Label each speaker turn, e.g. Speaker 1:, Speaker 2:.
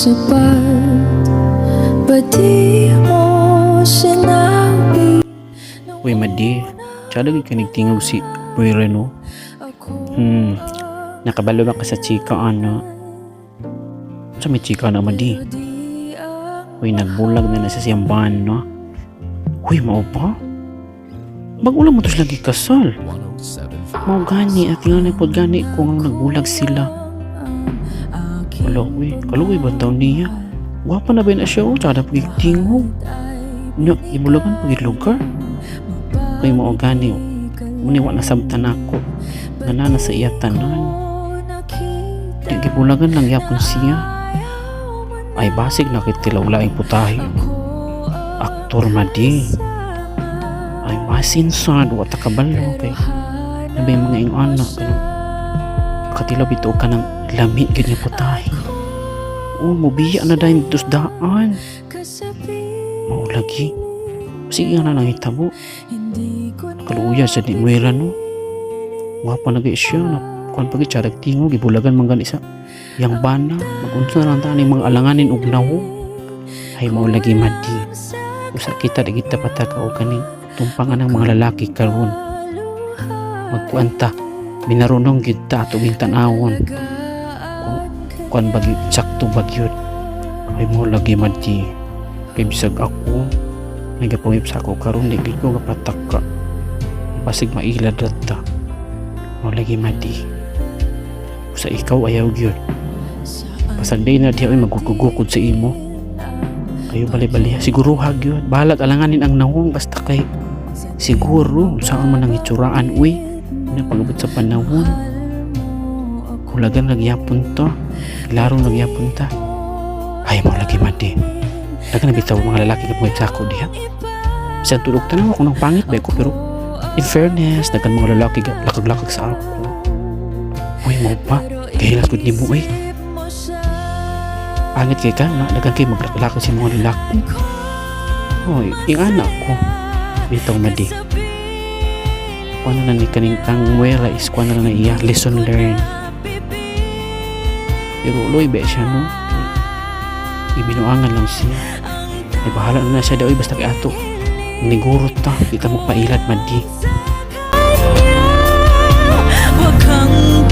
Speaker 1: Sapat. Ba't di mo sinabi?
Speaker 2: Uy, Madi, tsada gyud kanig tingog si Muira, no? Nakabalo ba ka sa chika, ano? Sa may chika na, Madi? Uy, nagbulag na na sa siyang ban, no? Uy, mao ba? Bago lang mo to sila gikasal. Mao gani, at nga na pod gani kung ano nagbulag sila. Wala, uy, kaluoy ba taon niya? Gwapa na ba na siya, oh? Tsada pag tingog. Nya, ibulagan pag lugar. Kay mao gani, oh. Muni wa nasabtan ako. Nga na sa iya tanan. Di gibulagan lang yapon siya. Ay, basig nakitilaw laing putahe. Aktor, Madi. Ay, masin sad wa ta kabalo kay nabay mga ing-ana kanang katilaw bitaw ka ng lami gyud nga putahe. Oh, mobiya na dayon dito sa daan. Mao lagi. Sige nga na nang hitabo. Kaluya sa ni Muira, no. Gwapa na gay siya na kuan pag tsarag tingog, gibulagan man gani sa yang bana. Magunsa na lang ta ning mga alanganin og nawong. Ay, mao lagi, Madi. Usa kita di kita pataka og kaning tumpangan ng mga lalaki karon. Magkuan ta, minarunong gyud ta ato ging tan-awon. Kung kuan ba gyud, sakto ba gyud. Ay, mao lagi, Madi. Kay bisag ako nagapangip sa ako karon, di gyud ko gapataka. Basig mailad ra ta. Mao lagi, Madi. Usa ikaw ayaw gyud. Pasag day na diha, oy, magugugukod sa imo. Ayo bali-bali siguro ha gyud. Bahalag alanganin ang nawong basta kay siguro saan man ang itsuraan, uy. Na pag-abot sa panahon. Hulagan nagyapon to. Klaro nagyapon ta. Ay, mao lagi, Madi. Dagan na bitaw mga lalaki nga mga sako diha. Bisan tulog tanaw ako ng pangit ba ko, pero in fairness, dagan mga lalaki ga lakag-lakag sa ako. Uy, mao pa. Kahilas gud nimo, uy. Pangit kay ka, na dagan kay maglaklag sa mga lalaki. Hoy, ing anak ko. Bitaw, Madi. Kuan na ni kaning kang Muera is kuan na iya lesson learned. Pero uloy ba siya, no? Ibinuangan lang siya. Ay, bahala na na siya daw, basta kay ato. Niguro ta, kita mo pailad, Madi.
Speaker 1: Huwag kang